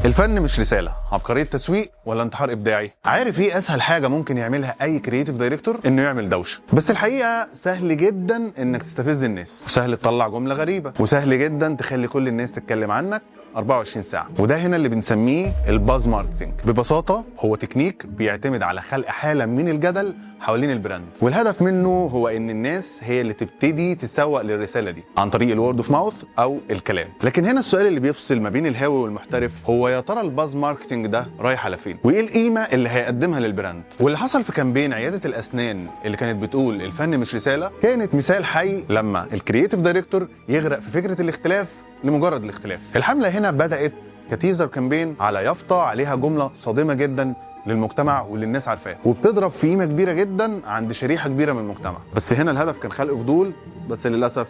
الفن مش رساله، عبقرية تسويق ولا انتحار ابداعي؟ عارف ايه اسهل حاجة ممكن يعملها اي creative director؟ انه يعمل دوشه. بس الحقيقة سهل جدا انك تستفز الناس، وسهل تطلع جملة غريبه، وسهل جدا تخلي كل الناس تتكلم عنك 24 ساعة. وده هنا اللي بنسميه ال buzz marketing. ببساطة هو تكنيك بيعتمد على خلق حاله من الجدل حوالين ال brand، والهدف منه هو ان الناس هي اللي تبتدي تسوق للرسالة دي عن طريق ال word of mouth او الكلام. لكن هنا السؤال اللي بيفصل ما بين الهاوي والمحترف هو يا ترى ال buzz marketing ده رايح على فين، وايه القيمة اللي هيقدمها لل brand؟ واللي حصل في campaign عيادة الاسنان اللي كانت بتقول الفن مش رسالة كانت مثال حي لما ال creative director يغرق في فكرة الاختلاف لمجرد الاختلاف. الحملة هنا بدات ك teaser campaign على يافطة عليها جملة صادمه جدا للمجتمع واللي الناس عارفاه، وبتضرب في قيمة كبيرة جدا عند شريحة كبيرة من المجتمع. بس هنا الهدف كان خلق فضول، بس للاسف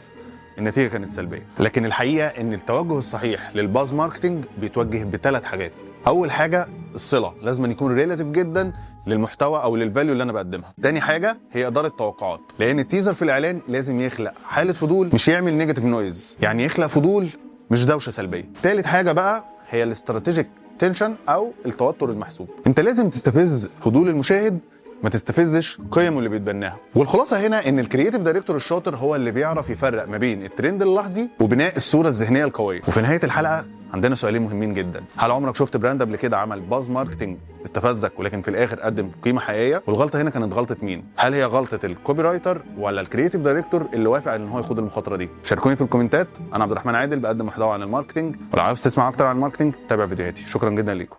النتيجة كانت سلبية. لكن الحقيقة ان التوجه الصحيح لل buzz marketing بيتوجه بثلاث حاجات. اول حاجة الصله، لازم يكون relative جدا للمحتوى او لل value اللي انا بقدمها. تاني حاجة هي ادارة التوقعات، لان ال teaser في الاعلان لازم يخلق حاله فضول، مش يعمل negative noise، يعني يخلق فضول مش دوشه سلبية. تالت حاجة بقى هي ال strategic tension او التوتر المحسوب. انت لازم تستفز فضول المشاهد، ما تستفزش قيمة اللي بيتبناها. والخلاصة هنا ان ال creative director الشاطر هو اللي بيعرف يفرق ما بين الترند اللحظي وبناء الصورة الذهنية القويه. وفي نهاية الحلقة عندنا سؤالين مهمين جدا: هل عمرك شفت brand قبل كده عمل buzz marketing استفزك ولكن في الاخر قدم قيمة حقيقيه؟ والغلطة هنا كانت غلطه مين؟ هل هي غلطه ال copywriter ولا ال creative director اللي وافق ان هو يخوض المخاطرة دي؟ شاركوني في الكومنتات. انا عبد الرحمن عادل، بقدم محتوى عن ال marketing، ولو عاوز تسمع اكتر عن ال marketing تابع فيديوهاتي. شكرا جدا ليكم.